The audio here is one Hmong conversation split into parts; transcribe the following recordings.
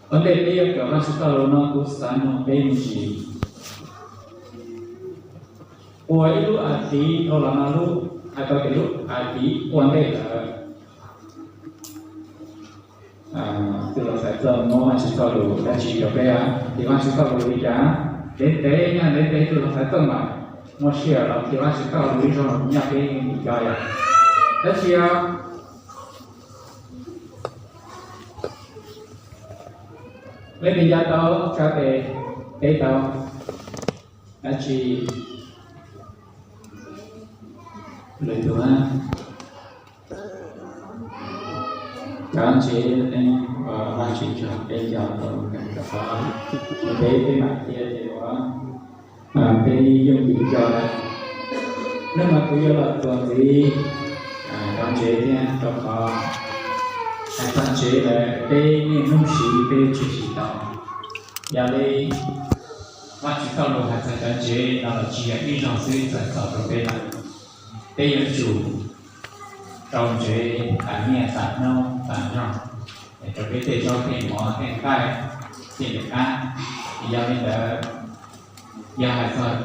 Ua ntej peb yuav kawm Vajtswv txoj lus no, kuv xav nug peb me ntsis, ua ib lub a tiv dhau los no, lub hais tau tias lub a tiv ua ntej lawm. Tus los xaiv txoj muab Vajtswv txoj lus dab tsi rau peb, ces Vajtswv txoj lus li cas? Ntev ntev nyaj ntev ntev tus los xaiv txoj mas muaj sij hawm los ces Vajtswv txoj lus ib zaug nyaj peb ntim co yom. Dab tsi os? Leej twg nco tau, tsa tes, teb tau. Dab tsi? Lwm tus, cov ntsev, Vajtswv tso peb nco tau, rau qhov peb, peb mam qhia tias ua peb yooj yim nco lawm. Hnub no kuv yuav los tuas ntxiv cov ntsev thiab, rau qhov hais txog ntsev lawm peb niaj hnub siv peb yuav tsum siv tau. Yog li Vajtswv txoj lus hais txog cov ntsev no los tsis yog ib zaug xwb txawm txaus rau peb lawm. Peb yuav tsum rau ntsev tas niaj tas hnub tas nyoog, rau peb tej zaub tej mov tej nqaij tej lwm qab. Yog li ntawd, yog hais txog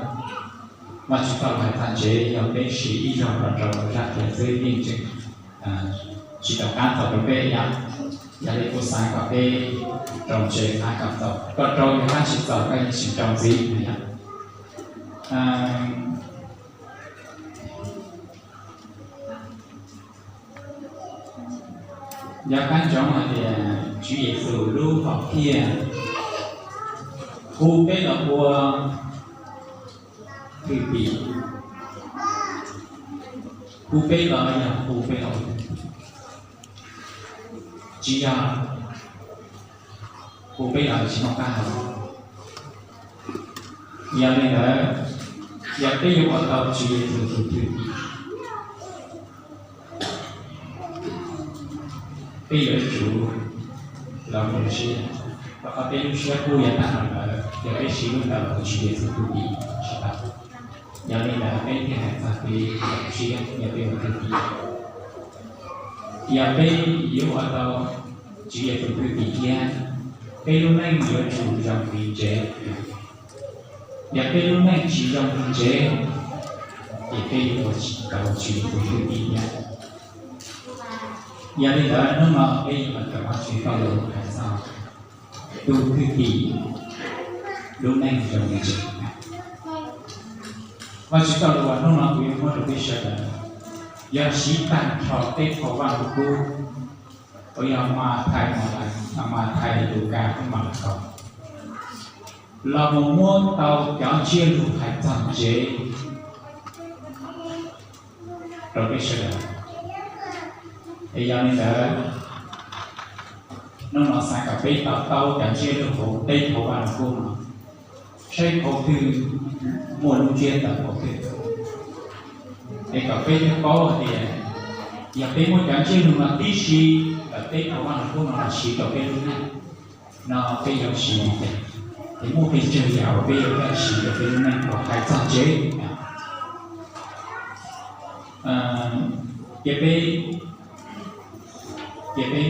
Vajtswv txoj lus hais txog ntsev, yog peb siv ib zaug los rau zaj tias xwb yeej tseem tsis tau qab txaus rau peb yom. Yog li kuv xav kom peb rau ntsev, xav kom txaus, koj rau yog qab tsis txaus koj yeej tsis rau ntxiv no yom. Yog qab ntsoov hais tias Tswv Yexus lub hom phiaj hu peb los ua thwj tim, hu peb los yog hu peb los, tsis yog hu peb los tsis muaj qab hau. Yog li ntawd, yog peb yuav ua tau Tswv Yexus tus thwj tim, peb yuav tsum los mus siab, rau qhov peb lub siab kub yuav tag los lawm, yog peb siv lub ntawd los ua Tswv Yexus tus thwj tim tsis tau. Yog li ntawd peb thiaj hais txog peb lub siab yog peb ua thwj tim. Yog peb yuav ua tau Tswv Yexus tus thwj tim thiab, peb lub neej yuav tsum zoo li ntsev. Yog peb lub neej tsis zoo li ntsev, ces peb yuav ua tsis tau Tswv Yexus tus thwj tim thiab. Yog li ntawd hnub no peb yuav los kawm Vajtswv txoj lus hais txog tus thwj tim lub neej zoo li ntsev. Vajtswv txoj lus uas hnub no kuv yuav muab rau peb sawv daws yog siv tag nrho tej phau Vaj Lug Kub uas yog Mathais, Mathais, Lukas thiab Malakaus los mus muab tau cov ntsiab lus hais txog ntsev rau peb sawv daws. Es yog li ntawd, hnub no xav kom peb to taub cov ntsiab lus hauv tej phau Vaj Lug Kub no, saib phau twg muaj lub ntsiab ntawm phau twg, es kom peb thiaj paub hais tias yog peb muab cov ntsiab lus no tib si ntawm tej phau Vaj Lug Kub no los siv rau peb lub neej no peb yuav siv li cas, es muaj pes tsawg yam uas peb yuav tau siv rau peb lub neej uas hais txog ntsev. Ces peb, ces peb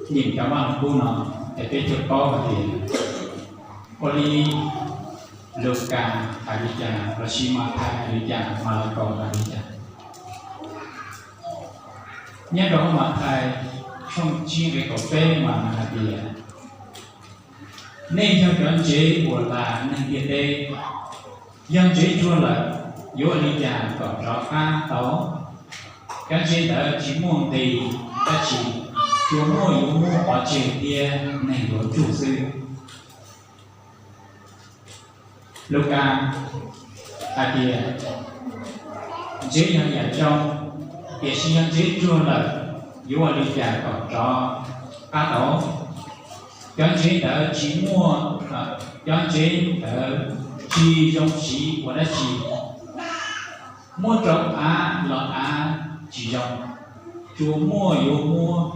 nyeem cov Vaj Lug Kub no, ces peb thiaj paub hais tias ua li Lukas hais li cas, los sis Mathais hais li cas, Malakaus hais li cas. Nyob rau Mathais tshooj tsib nqe kaum peb mas hais tias, nej yog cov ntsev uas hla neeg ntiaj teb. Yog ntsev tsuag lawm, yuav ua li cas kom rov qab tau? Cov ntsev ntawd tsis muaj nqis dab tsi, tsuas muaj yuav muab pov tseg thiab neeg yuav tsuj xwb. Lukas hais tias, ntsev yog yam zoo, tiam sis yog ntsev tsuag lawm, yuav ua li cas kom rov qab tau? Cov ntsev ntawd tsis muaj, cov ntsev ntawd tsis zoo siv ua dab tsi. Muab rau av los av tsis zoo, tsuas muaj yuav muab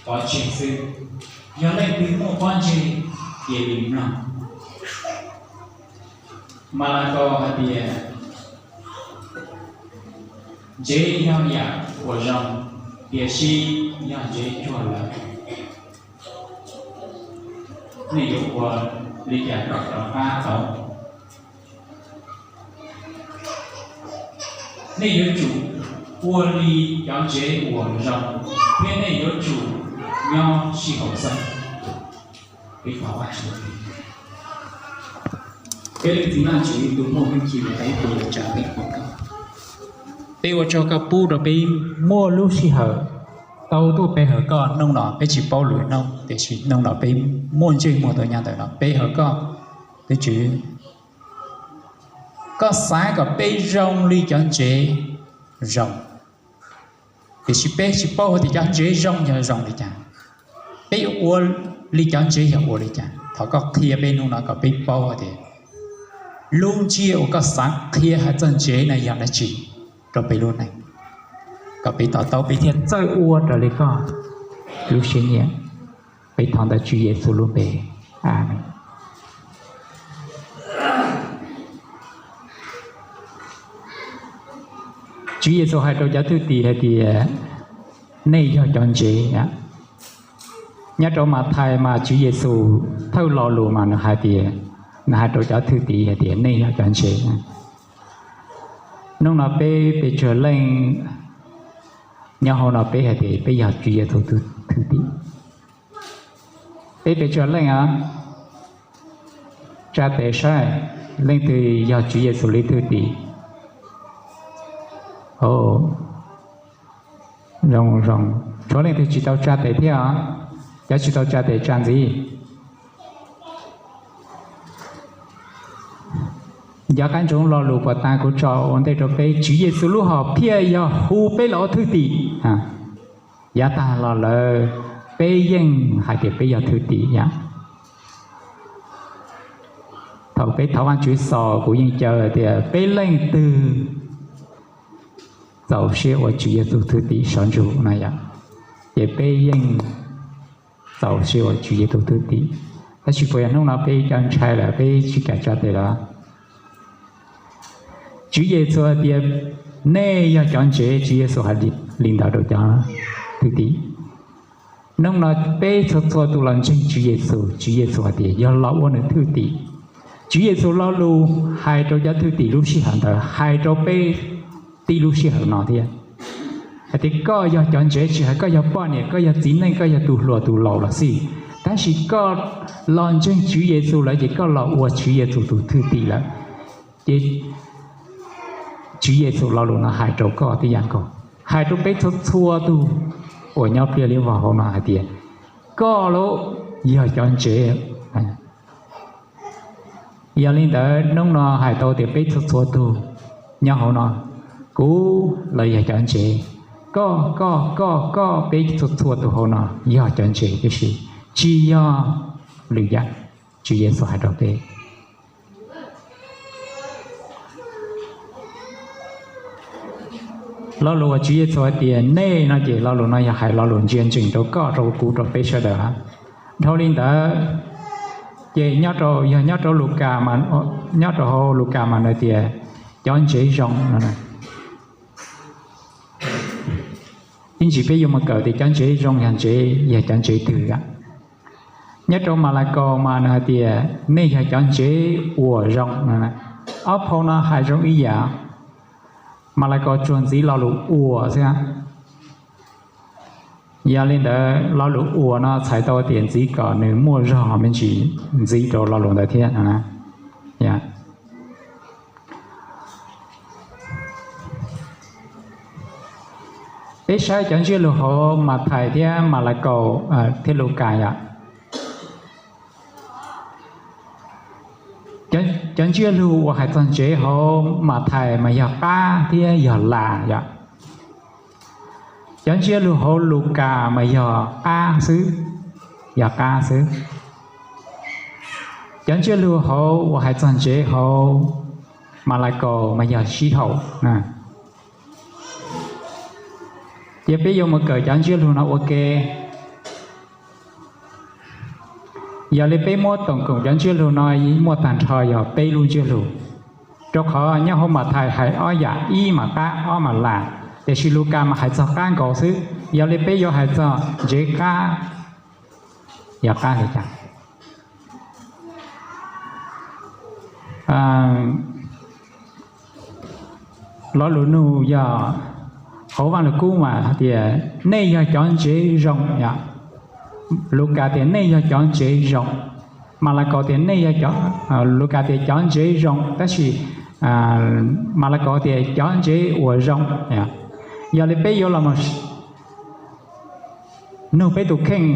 pov tseg xwb. Yog leej twg muaj pob ntseg, cia li mloog. Malakaus hais tias, ntsev yog yam uas zoo, tiam sis yog ntsev tsuag lawm, Nej yuav ua li cas kom rov qab tau? Nej yuav tsum ua li cov ntsev uas zoo, thiab nej yuav tsum nyob sib haum xeeb. Peb thov Vajtswv. Peb leej Txiv Vajtswv tus muaj hwj chim, peb ua tsaug rau koj, peb ua tsaug koj pub rau peb muaj lub sij hawm tau tuaj pe hawm koj. Hnub no peb tsis paub lwm hnub, tiam sis hnub no peb muaj ntsej muag tau nyob ntawm no pe hawm koj. Tus Tswv, koj xav kom peb zoo li cov ntsev zoo, tiam sis peb tsis paub hais tias cov ntsev zoo yog zoo li cas, peb ua li cov ntsev yog ua li cas. Thov koj qhia peb hnub no kom peb paub hais tias lub ntsiab uas koj xav qhia hais txog ntsev no yog dab tsi rau peb lub neej, kom peb to taub peb thiaj txawj ua raws li koj lub siab nyiam. Peb thov ntawm Tswv Yexus lub npe, amees. Tswv Yexus hais rau cov thwj tim hais tias, nej yog cov ntsev. Nyob rau Mathais mas Tswv Yexus thawj lo lus mas nws hais tias, nws hais rau cov thwj tim hais tias nej yog cov ntsev. Hnub no peb pes tsawg leej nyob hauv no peb hais tias peb yog Tswv Yexus tus thwj tim? Peb pes tsawg leej a? Tsa tes saib, leej twg yog Tswv Yexus li thwj tim? Zoo, tshuav leej twg tsis tau tsa tes thiab os? Cov tsis tau tsa tes tsa ntxiv. Nco qab ntsoov lo lus puas tas kuv tso ua ntej rau peb, Tswv Yexus lub hom phiaj yog hu peb los ua thwj tim. Yav tag los lawm peb yeej hais tias peb yog thwj tim yom. Thaum peb thov Vajtswv xaus kuv yeej caw tias peb leej twg txaus siab ua Tswv Yexus thwj tim sov ntsuj no yom, ces peb yeej txaus siab ua Tswv Yexus thwj tim. Tab sis puas yog hnub no peb cov ntshai lawm peb tsis kam tsa tes lawm? Tswv Yexus hais tias nej yog cov ntsev, Tswv Yexus hais li ntawd rau cov thwj tim. Hnub no peb txhua txhua tus los ntseeg Tswv Yexus, Tswv Yexus hais tias yog los ua nws thwj tim. Tswv Yexus lo lus hais rau cov thwj tim lub sij hawm ntawd hais rau peb tib lub sij hawm no thiab, hais tias koj yog cov ntsev tsis hais koj yog poj niam, koj yog txiv neej, koj yog tus hluas tus laus los xij, tab sis koj los ntseeg Tswv Yexus lawm ces koj los ua Tswv Yexus tus thwj tim lawm. Ces Tswv Yexus lo lus no hais rau koj tib yam nkaus, hais rau peb txhua txhua tus uas nyob pliag liab vog hauv no hais tias koj los yog cov ntsev. Yog li ntawd hnub no hais tau tias peb txhua txhua tus nyob hauv no, kuv los yog cov ntsev, koj, koj, koj, koj, peb txhua txhua tus hauv no yog cov ntsev tib si, tsis yog lwm yam. Tswv Yexus hais rau peb lo lus uas Tswv Yexus hais tias nej no ces lo lus no yog hais lo lus ntsia ntsees rau koj rau kuv rau peb sawv daws. Dhau li ntawd ces nyob rau, yog nyob rau Lukas, nyob rau hauv Lukas mas nws tias cov ntsev zoo no. Ib ntsis peb yuav mus kawm tias cov ntsev zoo yog ntsev, yog cov ntsev twg a. Nyob rau Malakaus mas nws hais tias nej yog cov ntsev uas zoo. Ob phau no hais zoo ib yam, Malakaus tsuas ntxiv lo lus uas xwb. Yog li ntawd lo lus uas no txhais tau tias ntxiv kom nws muaj zog me ntsis, ntxiv rau lo lus ntawd thiab. Peb saib cov ntsiab lus hauv Mathais thiab Malakaus thiab Lukas yom. Cov ntsiab lus uas hais txog ntsev hauv Mathais mas yog qab thiab yog las yom. Cov ntsiab lus hauv Lukas mas yog qab xwb, yog qab xwb. Cov ntsiab lus hauv uas hais txog ntsev hauv Malakaus mas yog sib haum. Ces peb yuav mus kawm cov ntsiab lus no ua ke. Yog li peb muab toom koom cov ntsiab lus no muaj tag nrho yog peb lub ntsiab lus, rau qhov nyob hauv Mathais hais ob yam, ib mas qab, ob mas las, tiam sis Lukas mas hais txog qab nkaus xwb. Yog li peb yuav hais txog ntsev qab, yog qab li cas? Lo lus nug yog hauv Vaaj Lug Kub mas hais tias nej yog cov ntsev zoo. Lukas tias nej yog cov ntsev zoo. Malakaus tias nej yog, Lukas tias cov ntsev zoo, tab sis Malakaus tias cov ntsev uas zoo. Yog li peb yuav los nug peb tus kheej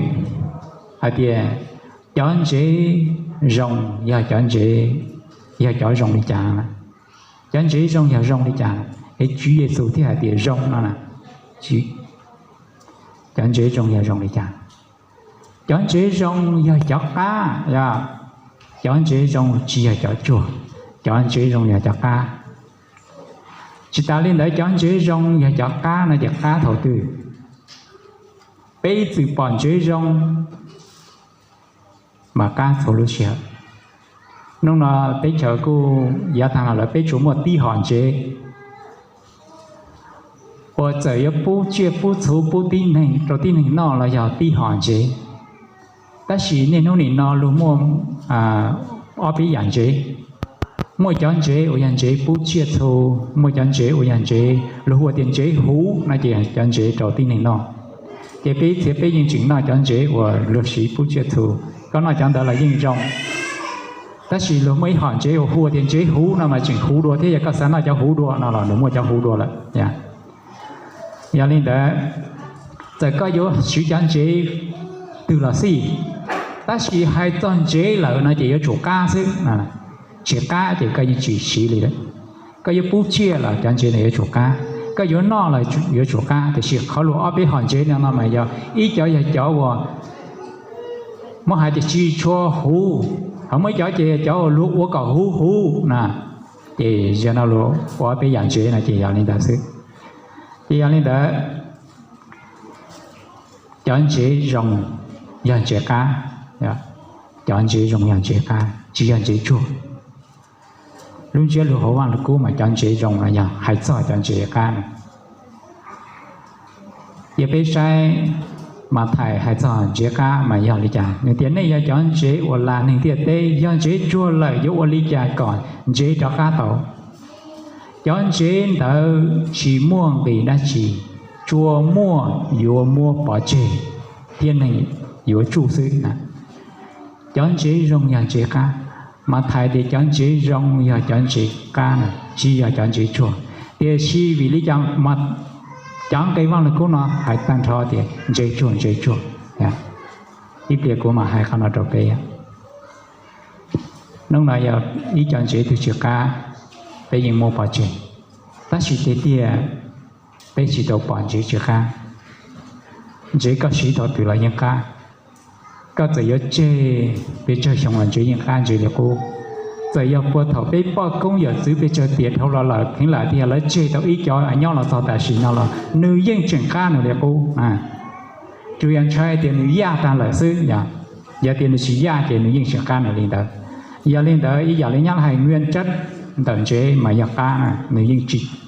hais tias cov ntsev zoo yog cov ntsev, yog cov zoo li cas? Cov ntsev zoo yog zoo li cas es Tswv Yexus thiaj hais tias zoo no? Cov ntsev zoo yog zoo li cas? Cov ntsev zoo yog cov qab. Cov ntsev zoo tsis yog cov tsuag, cov ntsev zoo yog cov qab. Tsis tas li ntawd, cov ntsev zoo yog cov qab no ces qab thaum twg? Peb ib txwm pom ntsev zoo mas qab txhua lub sij hawm. Hnub no teb chaws kuj yav tag los lawm peb tsuas muaj tib hom ntsev uas txawm yuav pub tsiaj pub txhu pub tib neeg rau tib neeg noj los yog tib hom ntsev, tab sis niaj hnub nim no luag muaj ob peb yam ntsev. Muaj cov ntsev uas yog ntsev pub tsiaj txhu, muaj cov ntsev uas yog ntsev luag hu ua tias ntsev huv no ces cov ntsev rau tib neeg noj. Ces peb txhia peb yeej tseem noj cov ntsev uas luag siv pub tsiaj txhu. Koj noj cov ntawd los yeej zoo, tab sis luag muaj ib hom ntsev uas hu ua tias ntsev huv no mas tseem huv dua thiab, yog koj xav noj cov huv dua no los nws muaj cov huv dua lawm. Yog li ntawd, txawm koj yuav siv cov ntsev twg los xij, tab sis hais txog ntsev lawm no ces yuav tsum qab xwb. Tsis qab ces koj yeej tsis siv li lawm. Koj yuav pub tsiaj los cov ntsev no yuav tsum qab, koj yuav noj los yuav tsum qab. Tiam sis qhov luag ob peb hom ntsev no no mas yog ib cov yog cov uas muab hais tias tsis tshua huv, ho muaj ib cov ces yog cov uas luag ua kom huv huv na. Ces yog no luag ua ob peb yam ntsev no ces yog li ntawd xwb. Ces yog li ntawd, cov ntsev zoo yog ntsev qab, cov ntsev zoo yog ntsev qab tsis yog ntsev tsuag. Lub ntsiab lus hauv Vaj Lug Kub mas cov ntsev zoo no yog hais txog cov ntsev qab no. Cia peb saib Mathais hais txog ntsev qab mas yog li cas. Nws tias nej yog cov ntsev uas las neeg ntiaj teb, yog ntsev tsuag lawm yuav ua li cas kom ntsev rov qab tau? Cov ntsev ntawd tsis muaj nqis dab tsi, tsuas muaj yuav muab pov tseg thiab neeg yuav tsuj xwb. Cov ntsev zoo yog ntsev qab. Mathais tias cov ntsev zoo yog cov ntsev qab na, tsis yog cov ntsev tsuag. Tiam sis vim li cas cov nqe Vaj Lug Kub no hais tag nrho tias ntsev tsuag ntsev tsuag? Ib pliag kuv mam hais qhov no rau peb. Hnub no yog ib cov ntsev twg tsis qab, peb yeej muab pov tseg. Tab sis tiag tiag peb tsis tau pom ntsev tsis qab. Ntsev koj siv thaum twg los yeej qab. Koj txawm yuav tseg pes tsawg xyoo los ntsev yeej qab ntsev li qub. Txawm yog puag thaum peb poj koob yawm txwv pes tsawg tiam dhau los lawm, kheev lam tias lawv tseg tau ib cov nyob los txog tam sim no los nws yeej tseem qab nws li qub. Tsuas yog ntshai tias nws yaj tag lawm xwb. Yog tias nws tsis yaj ces nws yeej tseem qab nws li ntawd. Yog li ntawd ib yam li nyab laj hais, nwiaj tsab ntawm ntsev mas yog qab, nws yeej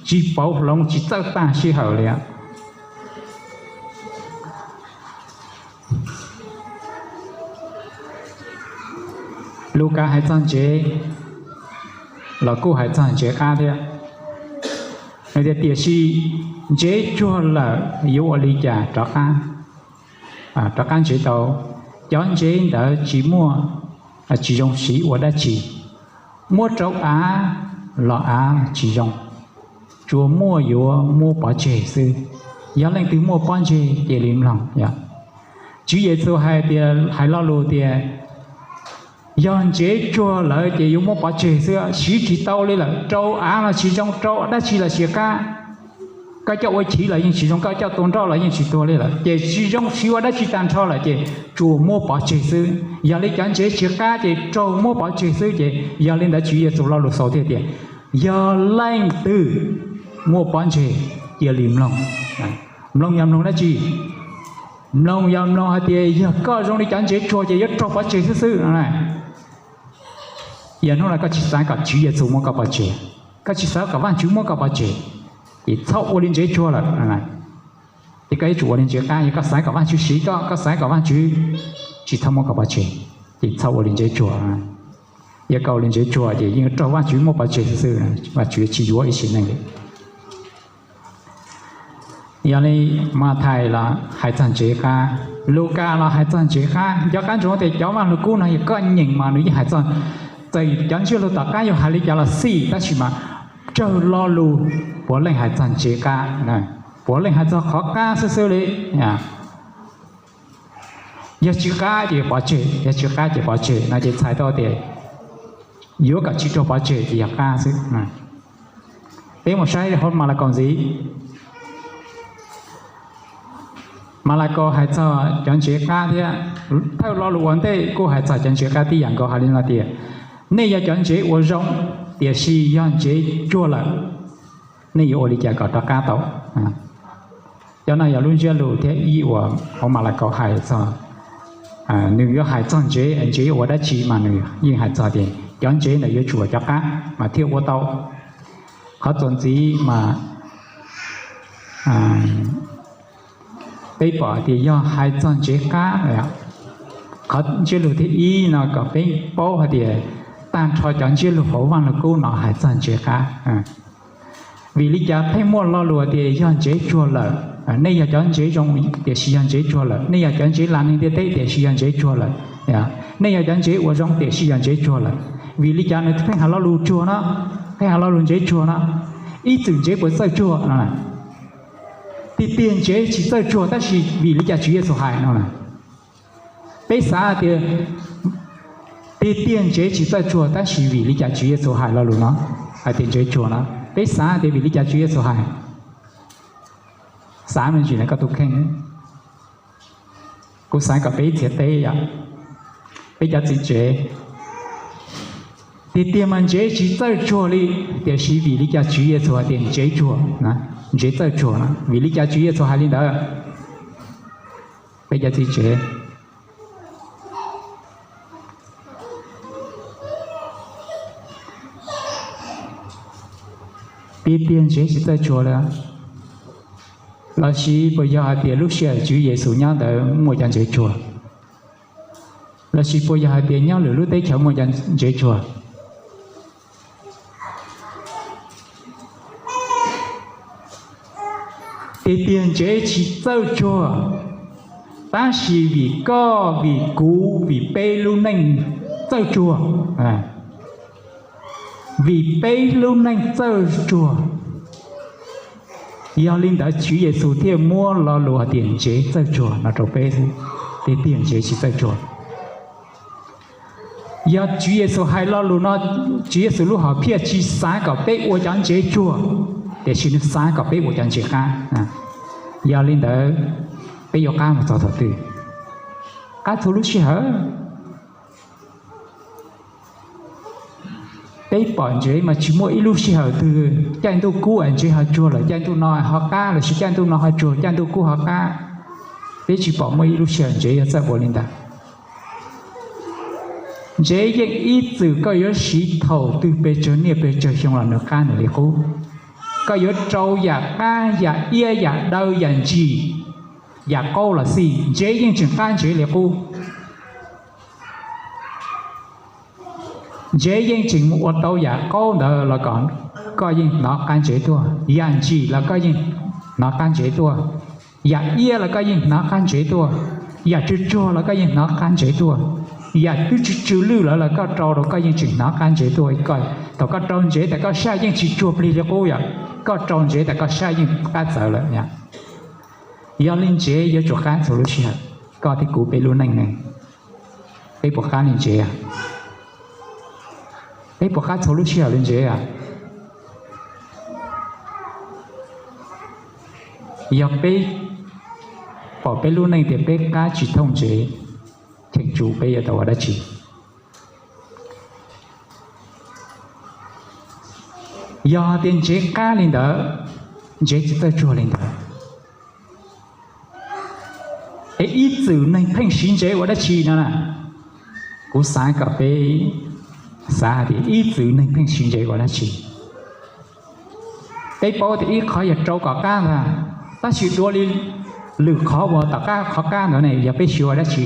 tsis pauv hloov tsis txawj tag sij hawm li. Lukas hais txog ntsev los kuj hais txog ntsev qab thiab. Tiam sis ntsev tsuag lawm yuav ua li cas rov qab, rov qab ntsev tau? Cov ntsev ntawd tsis muaj, tsis zoo siv ua dab tsi. Muab rau av los av tsis zoo, tsuas muaj yuav muab pov tseg xwb. Yog leej twg muaj pob ntseg cia li mloog. Tswv Yexus hais tias, hais lo lus tias yog ntsev tsuag lawm ces yuav muab pov tseg xwb, siv tsis tau li lawm. Rau av los tsis zoo, rau dab tsi los tsis qab. Koj coj ua chiv los yeej tsis zoo, koj coj tua nroj los yeej tsis tuag li lawm, ces tsis zoo siv ua dab tsi tag nrho lawm ces tsuas muab pov tseg xwb. Yog li cov ntsev tsis qab ces raug muab pov tseg xwb. Ces yog li ntawd Tswv Yexus lo lus xaus thiaj tias yog leej twg muaj pob ntseg cia li mloog. Mloog yog mloog dab tsi? Mloog yog mloog hais tias yog koj zoo li cov ntsev tsuag ces yuav raug pov tseg xwb xwb. Yog hnub no koj tsis xav kom Tswv Yexus muab koj pov tseg, koj tsis xav kom Vajtswv muab koj pov tseg, ces txhob ua li ntsev tsuag lawm. Ces koj yuav tsum ua li ntsev qab. Yog koj xav kom Vajtswv siv koj, koj xav kom Vajtswv tsis txhob muab koj pov tseg, ces txhob ua li ntsev tsuag. Yog kaus li ntsev tsuag ces yeej raug Vajtswv muab pov tseg xwb xwb, Vajtswv tsis yuav ib sim neej li. Yog li Mathais los hais txog ntsev qab, Lukas los hais txog ntsev qab. Nco qab ntsoov tias cov vaj lug kub no yog koj nyeem mas nws yeej hais txog, txawm cov ntsiab lus tom qab yuav hais li cas los xij, tab sis mas tsawg lo lus puav leej hais txog ntsev qab, puav leej hais txog qhov qab xwb xwb li. Yog tsis qab ces pov tseg, yog tsis qab ces pov tseg no ces txhais tau tias yuav kom tsis raug pov tseg ces yog qab xwb. Peb mus saib hauv Malakaus ntxiv. Malakaus hais txog cov ntsev qab thiab, thawj lo lus ua ntej kuj hais txog cov ntsev qab tib yam nkaus, hais li no tias, nej yog cov ntsev uas zoo, tiam sis yog ntsev tsuag lawm, nej yuav ua li cas kom rov qab tau? Cov no yog lub ntsiab lus thib ib uas hauv Malakaus hais txog, nws yuav hais txog ntsev, ntsev ua dab tsi mas nws yeej hais txog tias cov ntsev ntawd yuav tsum cov qab mas thiaj ua tau. Qhov txuas ntxiv mas peb pom tias yog hais txog ntsev qab. Qhov ntsiab lus thib ib no kom peb paub hais tias tag nrho cov ntsiab lus hauv Vaj Lug Kub no hais txog ntsev qab. Vim li cas pheej muaj lo lus tias yog ntsev tsuag lawm? Nej yog cov ntsev zoo tiam sis yog ntsev tsuag lawm. Nej yog cov ntsev las neeg ntiaj teb tiam sis yog ntsev tsuag lawm. Nej yog cov ntsev uas zoo tiam sis yog ntsev tsuag lawm. Vim li cas nws pheej hais lo lus tsuag no, pheej hais lo lus ntsev tsuag no? Ib txwm ntsev puas txawj tsuag no? Tiag tiag ntsev tsis txawj tsuag tab sis vim li cas Tswv Yexus hais no na? Peb xav tias tiag tiag ntsev tsis txawj tsuag tab sis vim li cas Tswv Yexus hais lo lus no, hais tias ntsev tsuag no? Peb xav tias vim li cas Tswv Yexus hais? Xav me ntsis na koj tus kheej. Kuv xav kom peb txiav teb yom, peb cov txiv tsev. Tiag tiag mas ntsev tsis txawj tsuag li, tiam sis vim li cas Tswv Yexus hais tias ntsev tsuag, ntsev txawj tsuag? Vim li cas Tswv Yexus hais li ntawd? Peb cov txiv tsev, tiag tiag ntsev tsis txawj tsuag li, los sis puas yog hais tias lub sij hawm Tswv Yexus nyob ntawd muaj cov ntsev tsuag? Los sis puas yog hais tias nyob lwm lub teb chaws muaj cov ntsev tsuag? Tiag tiag ntsev tsis txawj tsuag, tab sis vim koj, vim kuv, vim peb lub neej txawj tsuag. Vim peb lub neej txawj tsuag, yog li ntawd Tswv Yexus thiaj muab lo lus hais tias ntsev txawj tsuag no rau peb xwb. Tiag tiag ntsev tsis txawj tsuag. Yog Tswv Yexus hais lo lus no, Tswv Yexus lub hom phiaj tsis xav kom peb ua cov ntsev tsuag, tiam sis nws xav kom peb ua cov ntsev qab. Yog li ntawd, peb yuav qab mus txog thaum twg? Qab txhua lub sij hawm. Peb pom ntsev mas tsis muaj ib lub sij hawm twg caij ntuj kub es ntsev ho tsuag lawm caij ntuj no ho qab, los sis caij ntuj no ho tsuag caij ntuj kub ho qab. Peb tsis pom muaj ib lub sij hawm ntsev yog txawj ua li ntawd. Ntsev yeej ib txwm koj yuav siv thaum twg pes tsawg niaj pes tsawg xyoo los nws qab nws li qub. Koj yuav rau yam qab, yam iab, yam daw, yam ntsim, yam qaub los xij, ntsev yeej tseem qab ntsev li qub. Ntsev yeej tseem mus ua tau yam qaub ntawd los kom koj yeej hnov qab ntsev tuaj, yam ntsim los koj yeej hnov qab ntsev tuaj, yam iab los koj yeej hnov qab ntsev tuaj, yam tsuag tsuag los koj yeej hnov qab ntsev tuaj, yam twb tsw tsw lwj lawm los koj rau rau koj yeej tseem hnov qab ntsev tuaj. Thaum koj rau ntsev tas koj sab yeej tsis tsuag plig li qub yom, koj rau ntsev tas koj sab yeej qab txawv lawm. Yog li ntsev yuav tsum qab txhua lub sij hawm. Koj thiab kuv peb lub neej ne, peb puas qab li ntsev? Peb puas qab txhua lub sij hawm li ntsev? Yog peb pom peb lub neej tias peb qab tsis thooj ntsev, cheem tsum peb yuav tau ua dab tsi? Yog tias ntsev qab li ntawd, ntsev tsis txawj tsuag li ntawd, es ib txwm neeg pheej siv ntsev ua dab tsi no na? Kuv xav kom peb xav hais tias ib txwm neeg pheej siv ntsev ua dab tsi? Peb paub tias ib qhov yog rau kom qab ntag, tab sis dua li lwm qhov uas tom qab qhov qab ntawd ne yog peb siv ua dab tsi?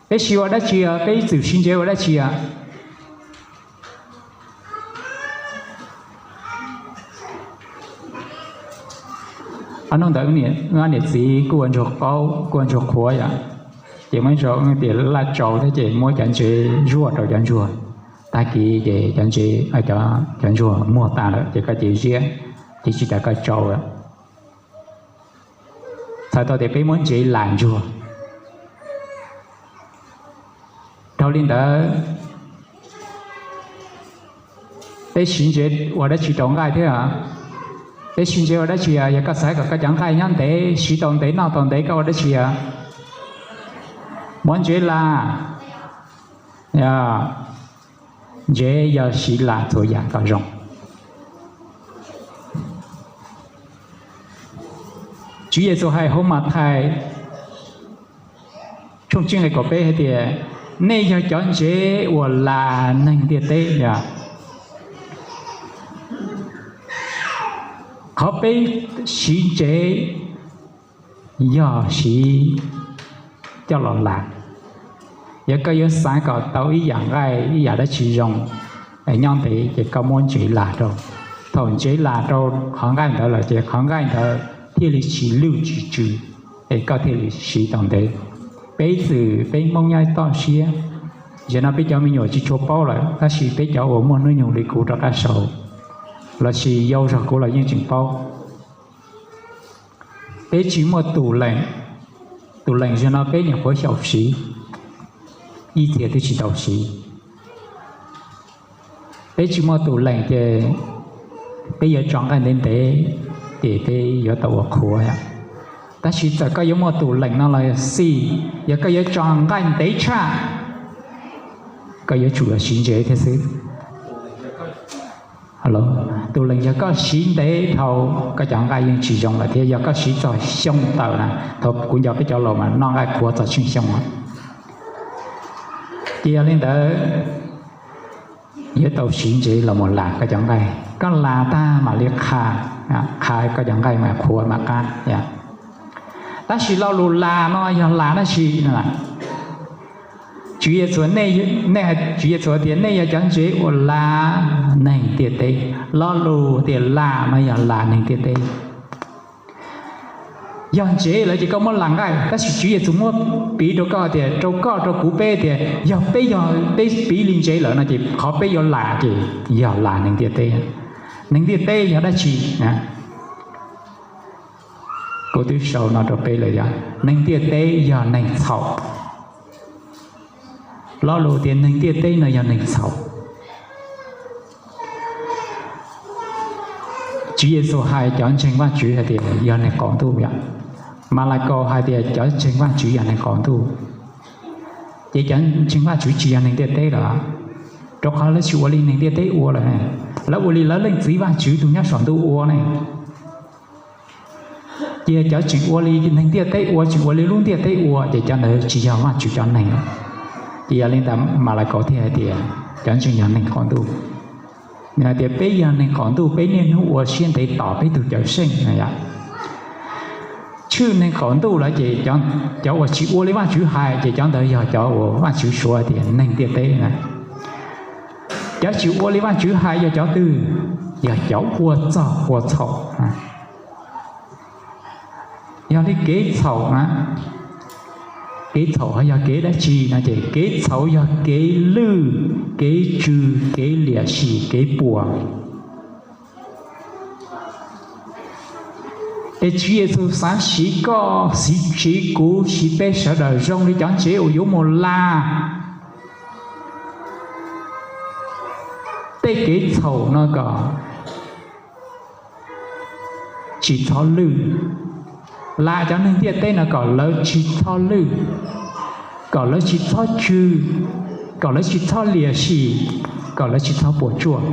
Peb siv ua dab tsi? Peb ib txwm siv ntsev ua dab tsi? Ob hnub ntawd wb ob niam txiv kuj ua ntsuag qaub, kuj ua ntsuag qhuav yom. Ces muaj ib zaug wb tias laj tsaus thiab ces muab cov ntsev zuaj rau cov ntsuag. Tag kis ces cov ntsev, cov ntsuag muag tas lawm ces koj cia li ziab, ces tsis tas koj tsau lawm. Txhais tau tias peb muab ntsev las ntsuag. Dhau li ntawd, peb siv ntsev ua dab tsi rau nqaij thiab? Peb siv ntsev ua dab tsi? Yog koj xav kom koj cov nqaij nyob ntev, siv tau ntev, noj tau ntev, koj ua dab tsi? Muab ntsev las. Ntsev yog siv las txhua yam kom zoo. Tswv Yexus hais hauv Mathais tshooj tsib nqe kaum peb hais tias, nej yog cov ntsev uas las neeg ntiaj teb. Qhov peb siv ntsev yog siv coj los las. Yog koj yuav xav kom tau ib yam nqaij, ib yam dab tsi zoo nyob ntev ces koj muab ntsev las rau. Thaum ntsev las rau qhov nqaij ntawd lawm ces qhov nqaij ntawd thiaj li tsis lwj tsis tsw, es koj thiaj li siv tau ntev. Peb txwm peb Hmoob nyob toj siab, zaum no peb cov me nyuam tsis tshua paub lawm, tab sis peb cov uas muaj hnub nyoog li kuv rov qab sau, lossis yau zog kuv los yeej tseem paub. Peb tsis muaj tus lees, tus lees zaum no peb nyuam qhuav xyaum siv, ib txhia twb tsis tau siv. Peb tsis muaj tus lees ces peb yuav tso nqaij ntev ntev ces peb yuav tau ua qhuav. Tab sis txawm koj yuav muaj tus lees no los xij, yog koj yuav tso nqaij ntev tshaj, koj yuav tsum siv ntsev thiab xwb. Tus lees yog koj siv ntev dhau, koj cov nqaij yeej tsis zoo lawm thiab. Yog koj siv txog xyoo tawm na, thaum kuv nco peb cov laus mas noj nqaij qhuav txog tsheej xyoo. Ces yog li ntawd, yuav tau siv ntsev los mus las koj cov nqaij. Koj las tag mam li qha, qha koj cov nqaij mas qhuav mam qab. Tab sis lo lus las no yog las dab tsi? Tswv Yexus, Tswv Yexus tias nej yog cov ntsev uas las neeg ntiaj teb. Lo lus tias las no yog las neeg ntiaj teb. Yog ntsev lawm ces koj muab las nqaij, tab sis Tswv Yexus muab piv rau koj tias, rau koj rau kuv peb tias yog peb yog peb piv li ntsev lawm no ces qhov peb yuav las ces yog las neeg ntiaj teb. Neeg ntiaj teb yog dab tsi? Kuv twb sau no rau peb lawm, yog neeg ntiaj teb yog neeg txhaum. Lo lus tias neeg ntiaj teb no yog neeg txhaum. Tswv Yexus hais cov ntseeg Vajtswv hais tias yog neeg qaum ntuj yom. Malakaus hais tias cov ntseeg Vajtswv yog neeg qaum ntuj. Ces cov ntseeg Vajtswv tsis yog neeg ntiaj teb lawm, rau qhov lawv tsis ua li neeg ntiaj teb ua lawm, lawv ua li lawv Leej Txiv Vajtswv tus nyob saum ntuj ua ne. Ces cov tseem ua li neeg ntiaj teb ua, tseem ua li lub ntiaj teb ua, ces cov ntawd tsis yog Vajtswv cov neeg. Ces yog li ntawd Malakaus thiaj hais tias cov ntseeg yog neeg qaum ntuj. Nws hais tias peb yog neeg qaum ntuj, peb niaj hnub ua siab ntev tos peb tus Cawmseej no yom. Tshwj neeg qaum ntuj lawm ces cov uas tsis ua li Vajtswv hais ces cov ntawd yog cov uas Vajtswv suav tias neeg ntiaj teb na. Cov tsis ua li Vajtswv hais yog cov twg? Yog cov ua txog ua txhaum. Yog li kev txhaum na, kev txhaum ho yog kev dab tsi no ces kev txhaum yog kev lwj, kev tsw, kev liam sim, kev puas. Es Tswv Yexus xav siv koj, siv kuv, siv peb sawv daws zoo li cov ntsev uas yuav mus las tej kev txhaum no kom tsis txhob lwj. Las cov neeg ntiaj teb no kom lawv tsis txhob lwj, kom lawv tsis txhob tsw, kom lawv tsis txhob liam sim, kom lawv tsis txhob puas tsuaj.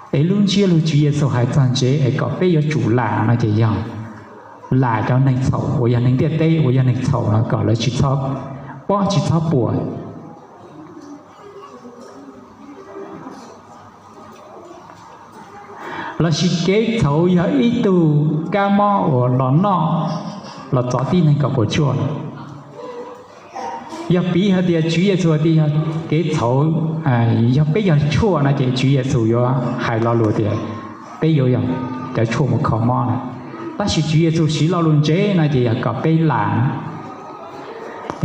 Es lub ntsiab lus Tswv Yexus hais txog ntsev es kom peb yuav tsum las no ces yog las cov neeg txhaum uas yog neeg ntiaj teb uas yog neeg txhaum no kom lawv tsis txhob pob tsis txhob puas. Lossis kev txhaum yog ib tug kab mob uas los noj los txov tib neeg kom puas tsuaj. Yog piv hais tias Tswv Yexus tias yog kev txhaum, yog peb yog tshuaj no ces Tswv Yexus yuav hais lo lus tias peb yuav yog cov tshuaj mus kho mob na. Tab sis Tswv Yexus siv lo lus ntsev no ces yog kom peb las.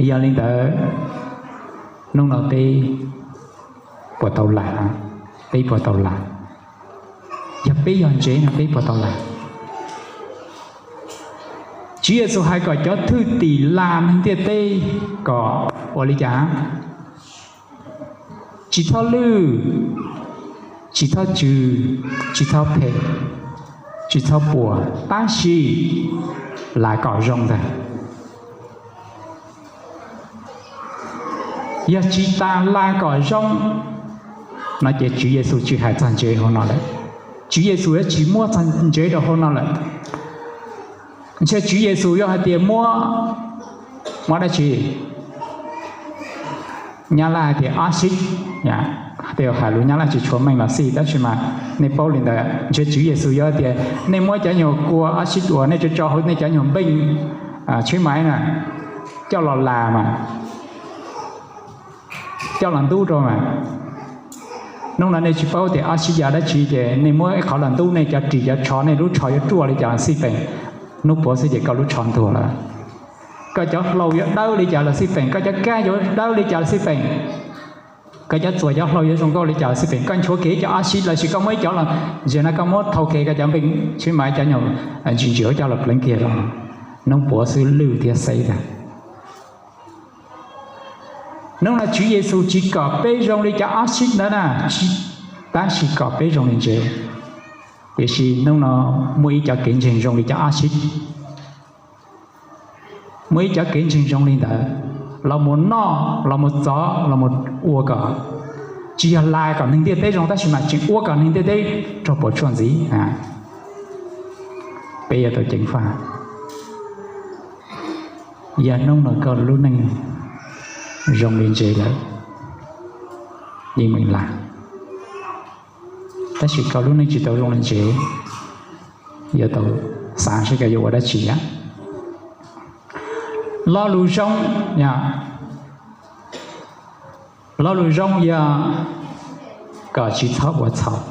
Yog li ntawd, hnub no peb puas tau las? Peb puas tau las? Yog peb yog ntsev no peb puas tau las? Tswv Yexus hais kom cov thwj tim las neeg ntiaj teb kom ua li cas? Tsis txhob lwj, tsis txhob tsw, tsis txhob phem, tsis txhob puas, tab sis las kom zoo ntag. Yog tsis tas las kom zoo no ces Tswv Yexus tsis hais txog ntsev hauv no lawm. Tswv Yexus yuav tsis muab txog ntsev rau hauv no lawm. Ntshe Tswv Yexus yuav hais tias muab, muab dab tsi? Nyab Laj hais tias oxid, tej hais lus Nyab Laj tsis tshua meej los xij, tab sis mas nej paub li ntawd. Ntshe Tswv Yexus yuav hais tias nej muab cov nyuag kua oxid uas nej tso tso hauv nej cov nyuag npeej tsheb maiv na coj los las mas, coj los ntub rau mas. Hnub no nej tsis paub tias oxid yog dab tsi ces nej muab ib qhov los ntub nej cov ris cov tsho, nej lub tsho yuav ruaj li cas xij peem. Hnub puav xwb ces koj lub tsho ntuag lawm. Koj cov hlau yuav dawb li cas los xij peem, koj cov kab yuav dawb li cas los xij peem, koj cov txuas cov hlau yuav zoo nkauj li cas los xij peem. Koj nchuav kiag cov oxid los sis koj muab ib cov los, ntsia no koj muab thau kiag koj cov npeej tsheb maiv cov nyuag ntsis ntsis coj los pleev kiag los, hnub puav xwb lwj thiab xeb tag. Hnub no Tswv Yexus tsis kom peb zoo li cov oxid ntawd na, tab sis kom peb zoo li ntsev. Tiam sis hnub no muaj ib cov kev ntseeg zoo li cov oxid. Muaj ib cov kev ntseeg zoo li ntawd, los mus noj, los mus txov, los mus ua kom, tsis yog las kom neeg ntiaj teb zoo tab sis mas tseem ua kom neeg ntiaj teb raug puas tsuaj ntxiv. Peb yuav tau ceev faj. Yog hnub no koj lub neej zoo li ntsev lawm, yeej meem las. Tab sis koj lub neej tsis tau zoo li ntsev, yuav tau xav seb koj yuav ua dab tsi yom. Lo lus zoo, lo lus zoo yog kom tsis txhob ua txhaum,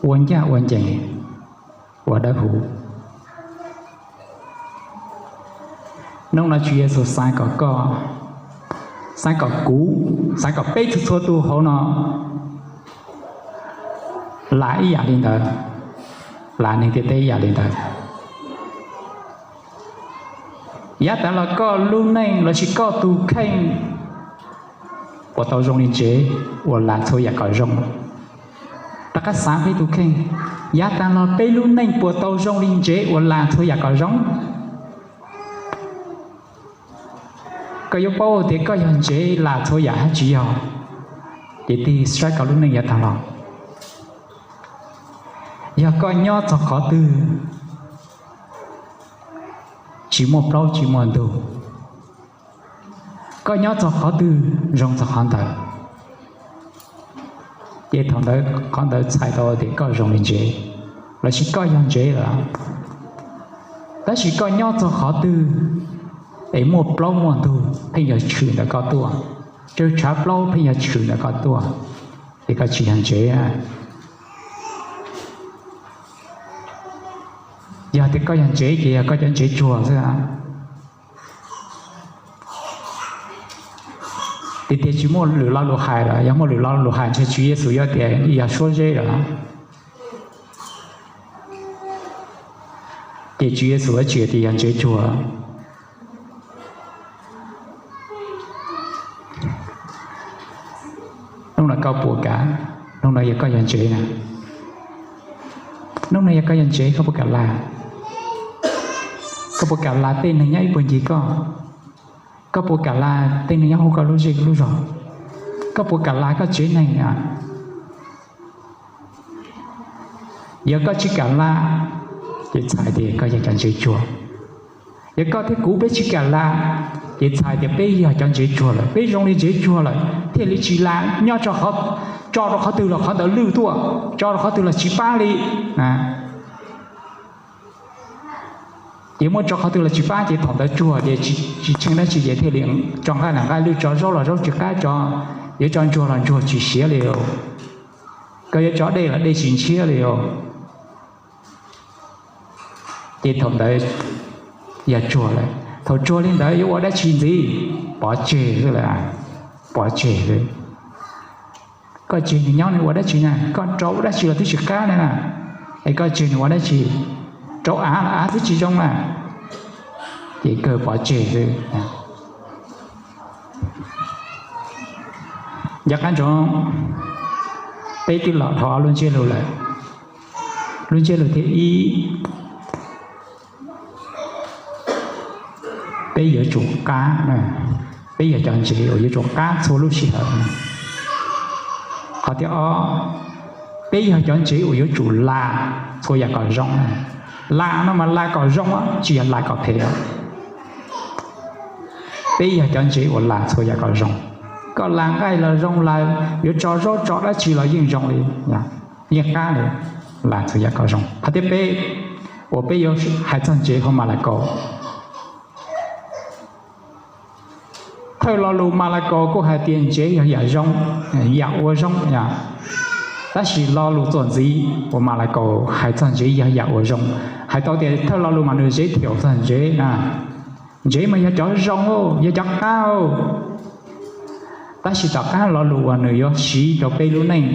ua ncaj ua ncees, ua dawb huv. Hnub no Tswv Yexus xav kom koj, xav kom kuv, xav kom peb txhua txhua tus hauv no las ib yam li ntawd, las neeg ntiaj teb ib yam li ntawd. Yav tas los koj lub neej lossis koj tus kheej puas tau zoo li ntsev uas las txhua yam kom zoo? Rov qab xav peb tus kheej, yav tas los peb lub neej puas tau zoo li ntsev uas las txhua yam kom zoo? Koj yuav paub tias koj yog ntsev las txhua yam hab tsis yog, ces tig saib koj lub neej yav tas los. Yog koj nyob txog qhov twg tsis muaj plaub tsis muaj ntug, koj nyob txog qhov twg zoo txog qhov ntawd, ces thaum ntawd qhov ntawd txhais tau tias koj zoo li ntsev, lossis koj yog ntsev lawm. Tab sis koj nyob txog qhov twg es muaj plaub muaj ntug pheej yog tshwm ntawm koj tuaj, tsawg tshav plaub pheej yog tshwm ntawm koj tuaj, ces koj tsis yog ntsev. Yog tias koj yog ntsev ces yog koj cov ntsev tsuag xwb. Tiag tiag tsis muaj lwm lo lus hais lawm, yog muaj lwm lo lus hais ntshe Tswv Yexus yuav tias yog suab zeb lawm. Ces Tswv Yexus yuav tsis tias yog ntsev tsuag. Hnub no koj puas kam, hnub no yog koj yog ntsev na, hnub no yog koj yog ntsev koj puas kam las? Koj puas kam las tej neeg nyob ib puag ncig koj? Koj puas kam las tej neeg nyob hauv koj lub zej lub zog? Koj puas kam las koj tsev neeg? Yog koj tsis kam las, ces txhais tias koj yog cov ntsev tsuag. Yog koj thiab kuv peb tsis kam las, ces txhais tias peb yog cov ntsev tsuag lawm, peb zoo li ntsev tsuag lawm thiaj li tsis las, nyob tso rau qhov twg los qhov ntawd lwj tuaj, tso rau qhov twg los tsis pab li. Ces muab tso qhov twg los tsis pab ces thaum ntawd tsuag ces tsis tsheej dab tsi ces thiaj li tso nqaij los nqaij lwj, tso zaub los zaub tsis qab, tso, yuav tso ntsuag los ntsuag tsis siav li. Koj yuav tso dej los dej tsis ntshiab li os. Ces thaum ntawd yog tsuag lawm. Thaum tsuag li ntawd yuav ua dab tsi ntxiv? Pov tseg xwb lawm. Pov tseg xwb. Koj tseg nws nyob nws ua dab tsi na? Koj rau ua dab tsi los twb tsis qab li na, es koj tseg nws ua dab tsi? Rau av los av twb tsis zoo na, ces kawg pov tseg xwb. Nco qab ntsoov, peb twb los dhau ob lub ntsiab lus lawm. Lub ntsiab lus thib ib, peb yuav tsum qab, peb yog cov ntsev uas yuav tsum qab txhua lub sij hawm. Qhov thib ob, peb yog cov ntsev uas yuav tsum las txhua yam kom zoo. Las no mas las kom zoo, tsis yog las kom phem. Peb yog cov ntsev uas las txhua yam kom zoo. Koj las nqaij los zoo, las yuav tso zaub tso dab tsi los yeej zoo li, yeej qab li. Las txhua yam kom zoo. Qhov thib peb uas peb yuav hais txog ntsev hauv Malakaus, thawj lo lus Malakaus kuj hais tias ntsev yog yam zoo, yam ua zoo, tab sis lo lus txuas ntxiv uas Malakaus hais txog ntsev yog yam ua zoo. Hais tau tias thawj lo lus mas nws zeb thiaum txog ntsev na, ntsev mas yog cov zoo, yog cov qab. Tab sis tom qab lo lus uas nws yuav siv rau peb lub neej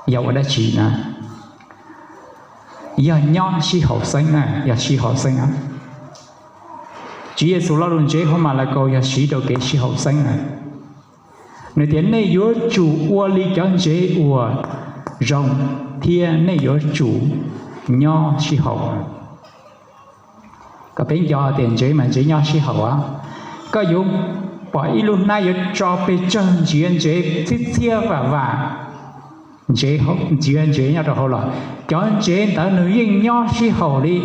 yog ua dab tsi na? Yog nyob sib haum xeeb na, yog sib haum xeeb. Tswv Yexus lo lus ntsev hauv Malakaus yog siv rau kev sib haum xeeb na. Nws tias nej yuav tsum ua li cov ntsev uas zoo, thiab nej yuav tsum nyob sib haum. Kom peb nco tias ntsev mas ntsev nyob sib haum. Koj yuav pom ib lub hnab yuav tso pes tsawg ntsiav ntsev txhiab txhiab vam vam, ntsiav ntsev nyob rau hauv los cov ntsev ntawd nws yeej nyob sib haum li.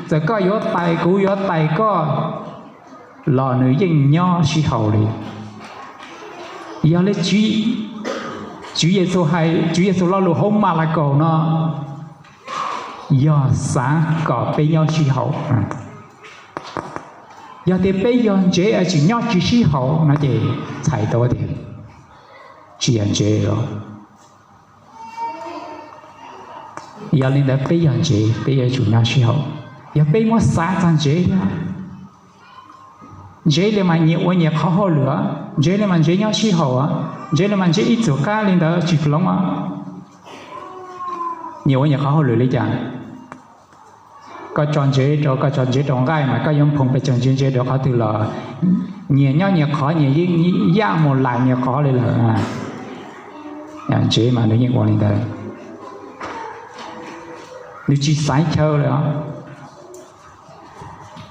Txawm koj yuav tais kuv yuav tais koj los nws yeej nyob sib haum li. Yog li Tswv Yexus hais, Tswv Yexus lo lus hauv Malakaus no yog xav kom peb nyob sib haum. Yog tias peb yog ntsev tseem nyob tsis sib haum no ces txhais tau tias tsis yog ntsev os. Yog li ntawd peb yog ntsev peb yuav tsum nyob sib haum. Yog peb muab xav txog ntsev thiab, ntsev li mas nyias ua nyias qhov hauj lwm, ntsev li mas ntsev nyob sib haum, ntsev li mas ntsev ib txwm qab li ntawd tsis hloov. Nyias ua nyias qhov hauj lwm li cas? Koj tso ntsev rau, koj tso ntsev rau nqaij mas koj yuav nphoo pes tsawg ntsiav ntsev rau qhov twg los nyias nyob nyias qhov, nyias yeej yaj mus lam nyias qhov li lawm. Ntsev mas nws yeej ua li ntawd, nws tsis xaiv chaw li os.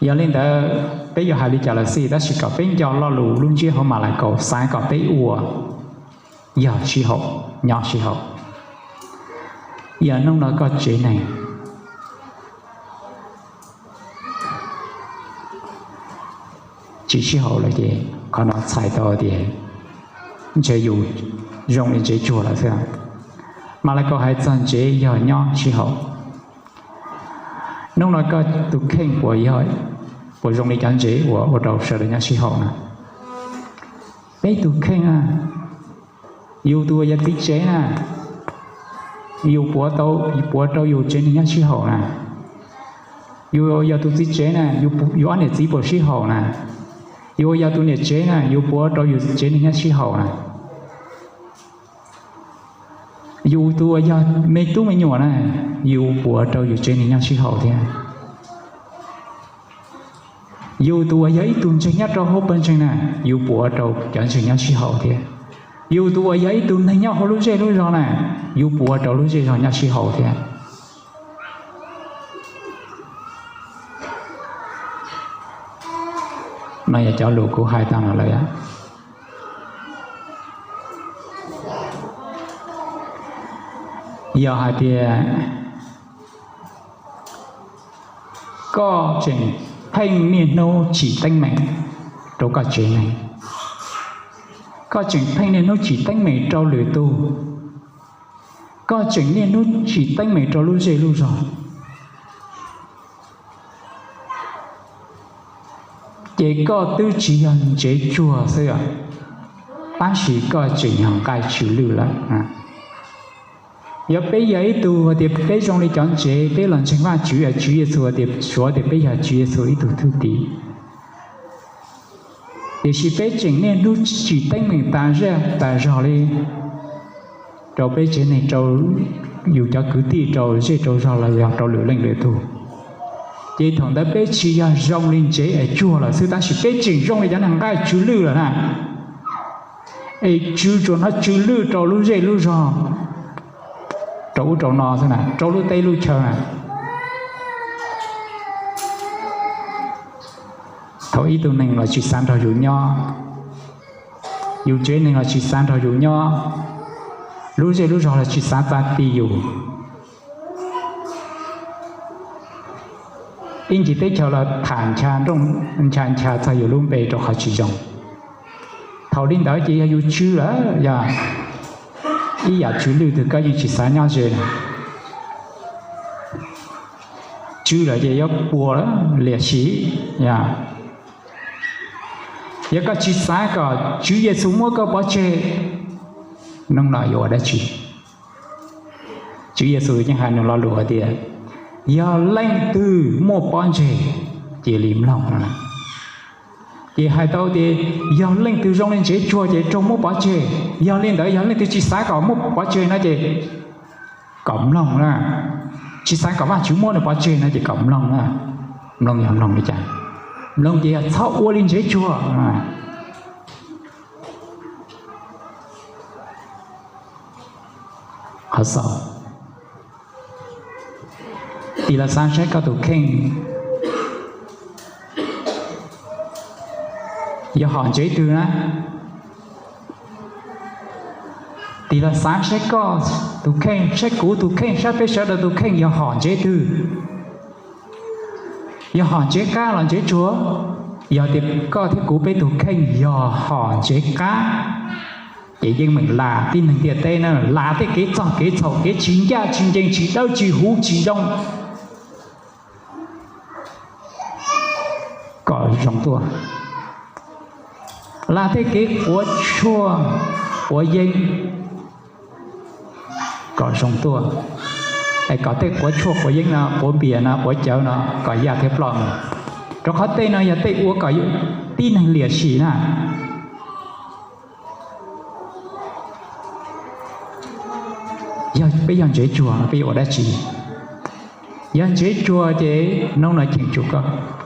Yog li ntawd peb yuav hais li cas los xij, tab sis kom peb nco lo lus lub ntsiab hauv Malakaus xav kom peb ua yog sib haum, nyob sib haum. Yog hnub no koj tsev neeg tsis sib haum lawm ces qhov no txhais tau tias ntshe yus zoo li ntsev tsuag lawm xwb. Malakaus hais txog ntsev yog nyob sib haum. Hnub no koj tus kheej puas yog, puas zoo li cov ntsev uas ua rau sawv daws nyob sib haum na? Peb tus kheej na, yus tus uas yog txiv tsev na, yus puav tau, puav rau yus tsev neeg nyob sib haum na. Yus yog tus txiv tsev na, yus pu-, yus ob niam txiv puas sib haum na? Yus yog tus niam tsev na, yus puav rau yus tsev neeg nyob sib haum na. Yus tus uas yog me tub me nyuam na, yus puav rau yus tsev neeg nyob sib haum thiab. Yus tus uas yog ib tug ntseeg nyob rau hauv pawg ntseeg na, yus puav rau cov ntseeg nyob sib haum thiab. Yus tus uas yog ib tug neeg nyob hauv lub zej lub zog na, yus puav rau lub zej zog nyob sib haum thiab. No yog cov lus kuv hais tag no lawm. Yog hais tias koj tseem pheej niaj hnub tsim teeb meem rau koj tsev neeg, koj tseem pheej niaj hnub tsim teeb meem rau lwm tus, koj tseem niaj hnub tsim teeb meem rau lub zej lub zog, ces koj twb tsis yog ntsev tsuag xwb, tab sis koj tseem yog nqaij tsw lwj lawm. Yog peb yog ib tug hais tias peb zoo li cov ntsev, peb los ntseeg Vajtswv, Tswv Yexus hais tias, suav tias peb yog Tswv Yexus ib tug thwj tim. Tiam sis peb tseem niaj hnub tsim teeb meem tas zej tas zog li rau peb tsev neeg, rau yus cov kwv tij, rau zej rau zog los yog rau lwm leej lwm tus. Ces thaum ntawd peb tsis yog zoo li ntsev es tsuag lawm xwb, tab sis peb tseem zoo li cov neeg nqaij tsw lwj lawm na. Es tsw tsuas hnov tsw lwj rau lub zej lub zog, rau ub rau no xwb na, rau lub teb lub chaw na. Thaum ib tug neeg los tsis xav nrog yus nyob, yus tsev neeg los tsis xav nrog yus nyob, lub zej lub zog los tsis xav txav ti yus, ib ncig teb chaws los tham ncha nrooj ncha ncha txog yus lub npe rau qhov tsis zoo. Thaum li ntawd ces yog yus tsw lawm, yog ib yam tsw lwj twg koj yeej tsis xav nyob ze. Tsw lawm ces yuav puas liam sim. Yog koj tsis xav kom Tswv Yexus muab koj pov tseg, hnub no yuav ua dab tsi? Tswv Yexus yeej hais nws lo lus hais tias, yog leej twg muaj pob ntseg, cia li mloog no. Ces hais tau tias yog leej twg zoo li ntsev tsuag ces raug muab pov tseg. Yog li ntawd yog leej twg tsis xav kom muab pov tseg no ces kom mloog na. Tsis xav kom Vajtswv muab nws pov tseg no ces kom mloog na. Mloog yog mloog li cas? Mloog ces yog txhob ua li ntsev tsuag. Qhov xaus, tig los xav saib koj tus kheej yog hom ntsev twg na. Tig los xav saib koj tus kheej, saib kuv tus kheej, saib peb sawv daws tus kheej yog hom ntsev twg. Yog hom ntsev qab los ntsev tsuag? Yog tias koj thiab kuv peb tus kheej yog hom ntsev qab, ces yeej meem las tib neeg ntiaj teb na, las tej kev txog kev txhaum, kev tsis ncaj tsis ncees, tsis dawb tsis huv tsis zoo kom zoo tuaj. Las tej kev quav tshuaj quav yeeb kom zoo tuaj, es kom tej quav tshuaj quav yeeb no, quav npias no, quav cawv no kom yaj thiab ploj mus. Rau qhov tej no yog tej ua kom tib neeg liam sim na. Yog peb yog ntsev tsuag no peb yuav ua dab tsi? Yog ntsev tsuag ces hnub no cheem tsum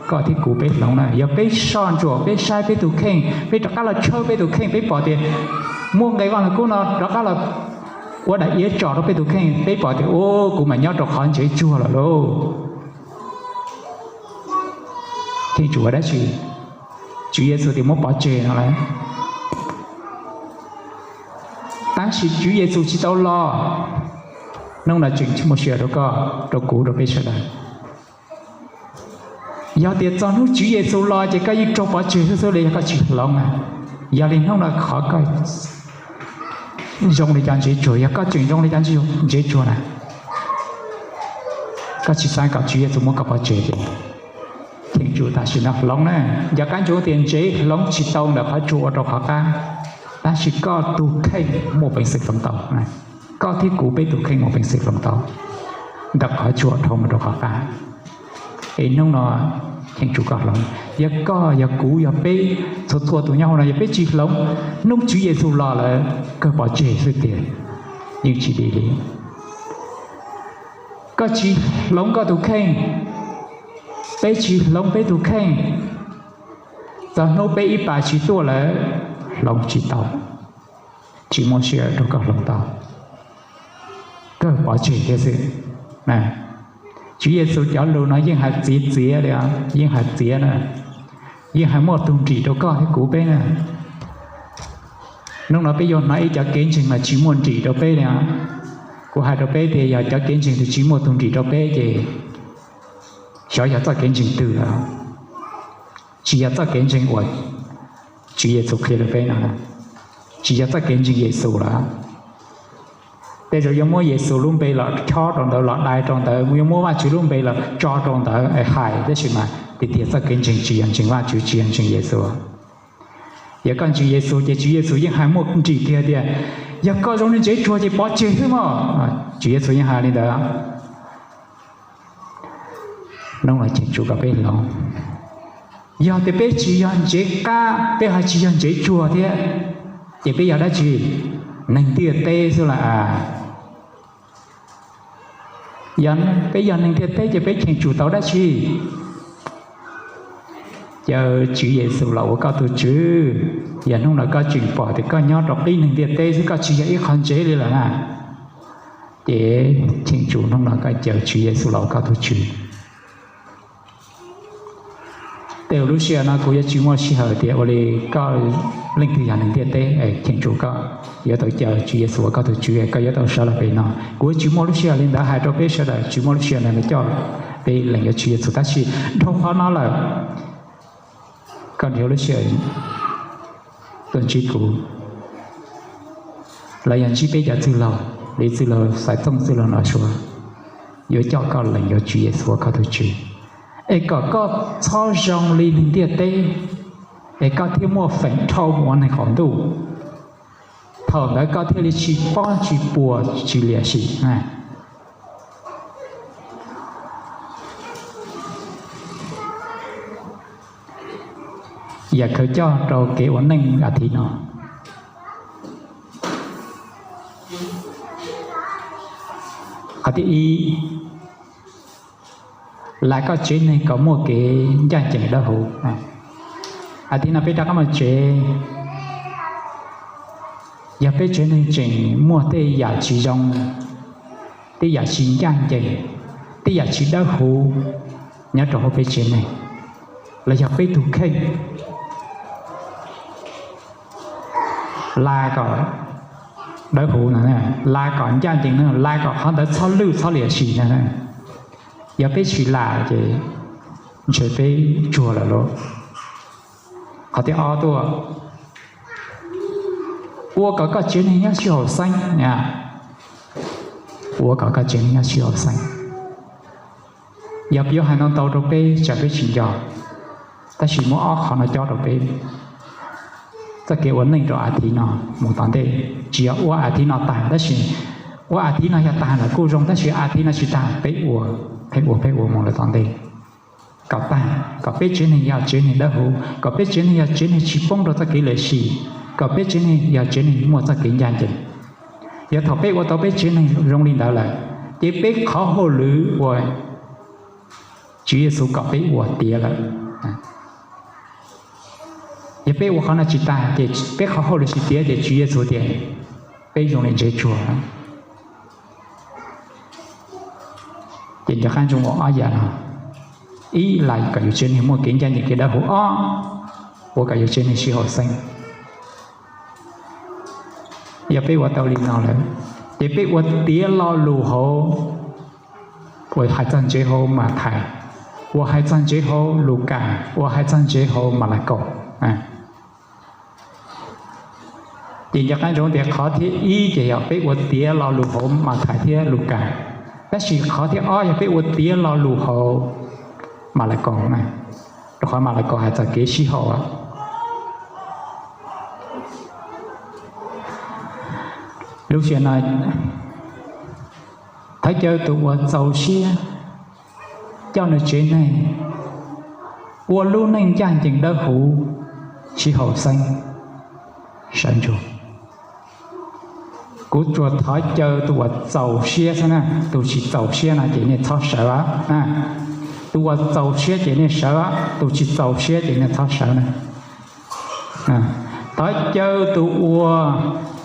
koj thiab kuv peb hloov na. Yog peb soj ntsuam peb saib peb tus kheej, peb rov qab los tshawb peb tus kheej, peb pom tias muaj nqe Vaj Lug Kub no rov qab los ua daim iav tsom rau peb tus kheej, peb pom tias, u, kuv mas nyob rau qhov ntsev tsuag lawm lauj. Cheem tsum ua dab tsi? Tswv Yexus tias muab pov tseg no lawm. Tab sis Tswv Yexus tsis tau los, hnub no tseem muaj sij hawm rau koj, rau kuv, rau peb sawv daws. Yog tias txog hnub Tswv Yexus los ces koj yeej raug pov tseg xwb xwb li yog koj tsis hloov na. Yog li hnub no qhov koj zoo li cov ntsev tsuag, yog koj tseem zoo li cov ntsev tsuag na, koj tsis xav kom Tswv Yexus muab koj pov tseg ces cheem tsum tam sim no hloov na. Yog kab ntsoov tias ntsev hloov tsis tau ntawm qhov tsuag ua rau qhov qab, tab sis koj tus kheej muaj peev xwm hloov tau. Koj thiab kuv peb tus kheej muaj peev xwm hloov tau ntawm qhov tsuag dhau mus rau qhov qab. Es hnub no cheem tsum koj hloov. Yog koj, yog kuv, yog peb txhua txhua tus nyob hauv no, yog peb tsis hloov, hnub Tswv Yexus los lawm kawg pov tseg xwb tiag, yeej tsis dim li. Koj tsis hloov koj tus kheej, peb tsis hloov peb tus kheej, txog hnub peb ib pas tsis tuaj lawm, hloov tsis tau, tsis muaj sij hawm rau koj hloov tau, kawg pov tseg thiab xwb. Tswv Yexus cov lus no yeej hais txiav txiav li, yeej hais txiav na, yeej hais muaj tug nrim rau koj thiab kuv peb na. Hnub no peb yuav hnov ib cov kev ntseeg mas tsis muaj nrim rau peb li. Kuv hais rau peb tias yog cov kev ntseeg twg tsis muaj tug nrim rau peb ces xyov yog txoj kev ntseeg twg lawm. Tsis yog txoj kev ntseeg uas Tswv Yexus qhia rau peb no, tsis yog txoj kev ntseeg Yexus lawm. Tej zaum yuav muab Yexus lub npe los chob rau ntawd, los dai rau ntawd, yuav muab Vajtswv lub npe los tso rau ntawd es hais, tab sis mas tiag tiag txoj kev ntseeg tsis yog ntseeg Vajtswv, tsis yog ntseeg Yexus. Yog koj ntseeg Yexus ces Tswv Yexus yeej hais muaj nrim kiag tias Yog koj zoo li ntsev tsuag ces pov tseg xwb mog. Tswv Yexus yeej hais li ntawd. Hnub no cheem tsum kom peb hloov. Yog tias peb tsis yog ntsev qab, peb ho tsis yog ntsev tsuag thiab, ces peb yog dab tsi? Neeg ntiaj teb xwb las. Yog peb yog neeg ntiaj teb ces peb cheem tsum tau dab tsi? Caw Tswv Yexus los ua koj tus Tswv. Yog hnub no koj tseem pom tias koj nyob rau qib neeg ntiaj teb xwb, koj tsis yog ib qho ntsev li lawm na, ces cheem tsum hnub no koj caw Tswv Yexus los ua koj tus Tswv. Tej lub sij hawm no kuv yuav tsis muaj sij hawm tias ua li koj leej twg yog neeg ntiaj teb, cheem tsum koj yuav tau caw Tswv Yexus ua koj tus Tswv, koj yuav tau sawv los pem no. Kuv yuav tsis muaj lub sij hawm li ntawd hais rau peb sawv daws, tsis muaj lub sij hawm li ntawd coj peb lees yuav Tswv Yexus. Tab sis dhau qhov no lawm, koj nrhiav lub sij hawm tuaj ntsib kuv, los yog ntsib peb cov txwj laug, li txwj laug Xaiv Tooj txwj laug Nom Suav, yuav coj koj lees yuav Tswv Yexus ua koj tus Tswv, es kom koj txhob zoo li neeg ntiaj teb, es koj thiaj muaj feem dhau mus ua neeg qaum ntuj. Thaum ntawd koj thiaj li tsis pob tsis puas tsis liam sim. Yam khaws coj rau kev ua neej as thiv no. Qhov thib ib, las koj tsev neeg kom muaj kev ncaj ncees dawb huv. As thiv no peb rov qab mus tsev, yog peb tsev neeg tseem muaj tej yam tsis zoo, tej yam tsis ncaj ncees, tej yam tsis dawb huv nyob rau hauv peb tsev neeg, los yog peb tus kheej, las kom dawb huv no, las kom ncaj ncees no, las kom qhov ntawd txhob lwj txhob liam sim no. Yog peb tsis las ces ntshe peb tsuag lawm lauj. Qhov thib ob tuaj, ua kom koj tsev neeg nyob sib haum xeeb. Ua kom koj tsev neeg nyob sib haum xeeb. Yog yuav hais ntau ntau rau peb tsam peb tsis nco, tab sis muab ob qhov no cob rau peb txoj kev ua neej rau as thiv no mus tom ntej. Tsis yog ua as thiv no tag, tab sis ua as thiv no yog tag lawm kuj zoo, tab sis as thiv no tsis tag, peb ua, peb ua, peb ua mus lawm tom ntej. Kom tag, kom peb tsev neeg yog tsev neeg dawb huv, kom peb tsev neeg yog tsev neeg tsis poob rau txoj kev liam sim, kom peb tsev neeg yog tsev neeg muaj txoj kev ncaj ncees. Yog thaum peb ua tau peb tsev neeg zoo li ntawd lawm, ces peb qhov hauj lwm uas Tswv Yexus kom peb ua tiav lawm. Yog peb ua qhov no tsis tag ces peb qhov hauj lwm tsis tiav ces Tswv Yexus tias peb zoo li ntsev tsuag. Ces nco qab ntsoov ua ob yam no. Ib, las kom yus tsev neeg muaj kev ncaj ncees kev dawb huv. Ob, ua kom yus tsev neeg sib haum xeeb. Yog peb ua tau li no lawm, ces peb ua tiav lo lus hauv uas hais txog ntsev hauv Mathais, uas hais txog ntsev hauv Lukas, uas hais txog ntsev hauv Malakaus. Ces nco qab ntsoov tias qhov thib ib ces yog peb ua tiav lo lus hauv Mathais thiab Lukas, tab sis qhov thib ob yog peb ua tiav lo lus hauv Malakaus na, rau qhov Malakaus hais txog kev sib haum. Lub sij hawm no thov caw tus uas txaus siab coj nws tsev neeg ua lub neej ncaj ncees dawb huv, sib haum xeeb, sawv ntsug. Kuv tsuas thov caw tus uas txaus siab xwb na, tus tsis txaus siab no ces nej txhob sawv. Tus uas txaus siab ces nej sawv, tus tsis txaus siab ces nej txhob sawv na. Thov caw tus uas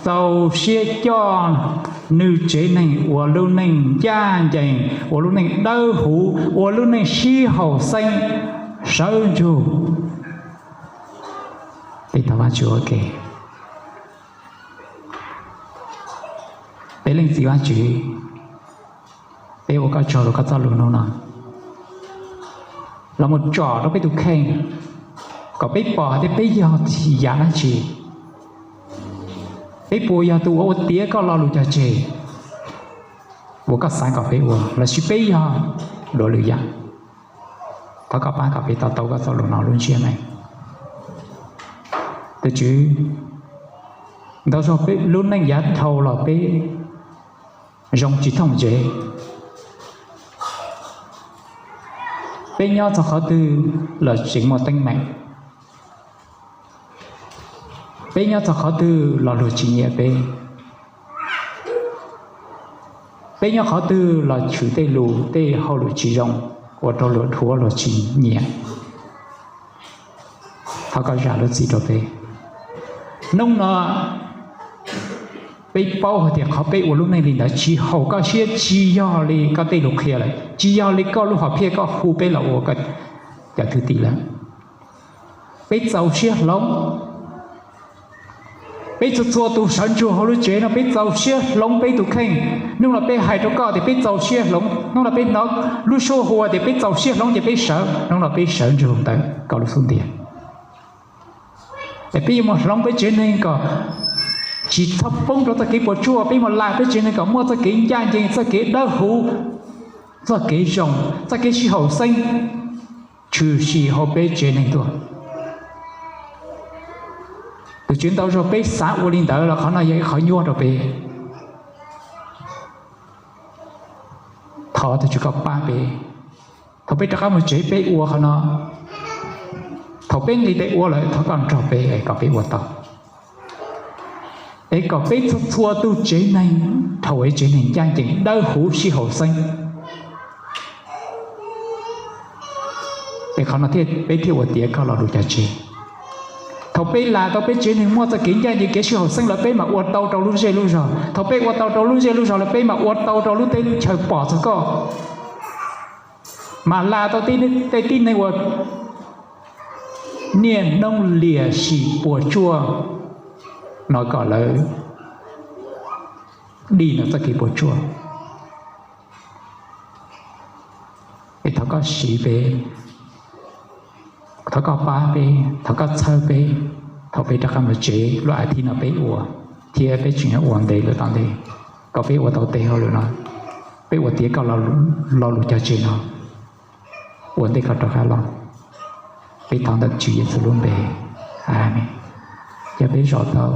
txaus siab coj nws tsev neeg ua lub neej ncaj ncees, ua lub neej dawb huv, ua lub neej sib haum xeeb, sawv ntsug. Peb thov Vajtswv ua ke. Peb Leej Txiv Vajtswv, peb ua koj tsaug rau koj txoj lus hnub no los mus tsom rau peb tus kheej, kom peb pom tias peb yog yam dab tsi. Peb puas yog tus uas ua tiav koj lo lus cog tseg uas koj xav kom peb ua, lossis peb yog dua lwm yam? Thov koj pab kom peb to taub koj txoj lus no lub ntsiab neej. Tus Tswv, Ntau zaug peb lub neej yav dhau los peb zoo tsis thooj ntsev. Peb nyob txog qhov twg los tseem muaj teeb meem. Peb nyob txog qhov twg los luag tsis nyiam peb. Peb nyob qhov twg los tshwm tej lus tej hauj lwm tsis zoo, ua rau luag dhuav luag tsis nyiam. Thov koj zam lub txim rau peb. Hnub no peb paub hais tias qhov peb ua lub neej li ntawd tsis haum koj siab, tsis yog li koj tej lus qhia lawm, tsis yog li koj lub hom phiaj koj hu peb los ua koj cov thwj tim lawm. Peb txaus siab hloov. Peb txhua txhua tus sawv ntsug hauv lub tsev no peb txaus siab hloov peb tus kheej. Hnub no peb hais rau koj tias peb txaus siab hloov, hnub no peb hnov lub suab hu tias peb txaus siab hloov ces peb sawv, hnub no peb sawv ntsug ntawm koj lub xub ntiag. Es peb yuav mus hloov peb tsev neeg kom tsis txhob poob rau txoj kev puas tsuaj, peb mus la peb tsev neeg kom muaj txoj kev ncaj ncees, txoj kev dawb huv, txoj kev zoo, txoj kev sib haum xeeb tshwm sim hauv peb tsev neeg tuaj. Tus Tswv, ntau zaug peb xav ua li ntawd los qhov no yog ib qhov nyuaj rau peb. Thov tus Tswv koj pab peb, thaum peb rov qab mus tsev peb ua qhov no. Thaum peb nqis tes ua lawm thov koj nrog peb es kom peb ua tau, es kom peb txhua txhua tus tsev neeg dhau ua tsev neeg ncaj ncees dawb huv sib haum xeeb. Es qhov no thiaj peb thiaj ua tiav koj lo lus cog tseg. Thaum peb las tau peb tsev neeg muaj txoj kev ncaj ncees kev sib haum xeeb lawm peb mam ua tau rau lub zej lub zog. Thaum peb ua tau rau lub zej lub zog lawm peb mam ua tau rau lub teb chaws pom txog koj. Mam las tau tej tib neeg uas niaj hnub liam sim puas tsuaj no kom lawv dim nws txoj kev puas tsuaj. Es thov koj siv peb, thov koj pab peb, thov koj txhawb peb, thaum peb rov qab mus tsev lub as thiv no peb ua, thiab peb tseem yuav ua ntev lawm tom ntej, kom peb ua tau tej hauj lwm no, peb ua tiav koj lo lus cog tseg no, ua ntej koj rov qab los. Peb thov ntawm Tswv Yexus lub npe, amees. Yog peb zov tau